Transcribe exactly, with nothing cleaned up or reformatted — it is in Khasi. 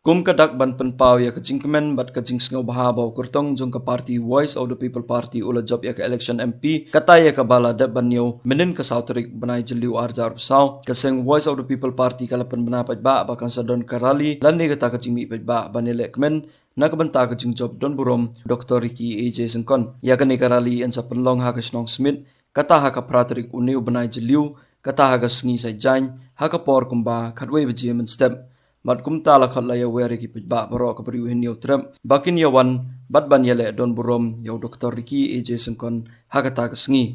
Kum ka dak ban pynpaw ïa ka jingkmen bad ka jingsngewbha ba u kyrtong jong ka party Voice of the People Party u la jop ïa ka election M P, kata ïa kaba la dep ban ñiew mynnin ka saw tarik bnai Jylliew ar hajar arphew saw, ka seng Voice of the People Party ka la pynbna paidbah ba kan sa don ka rally lane kata ka jingmih paidbah ban ïaleh kmen na ka bynta ka jingjop don burom Doctor Ricky A J Syngkon. Ïa kane ka rally yn sa pynlong ha ka shnong Smit, kata ha ka phra tarik une u bnai Jylliew, kata ha ka sngi Saitjaiñ, ha ka por kumba khatwei baje mynstep. Bad kumta la khot la ïawer ïa ki paidbah baroh kaba riew hynñiew trep ba kin ïawan bad ban ïaleh don burom ïa u Doctor Ricky A J Syngkon ha kata ka sngi.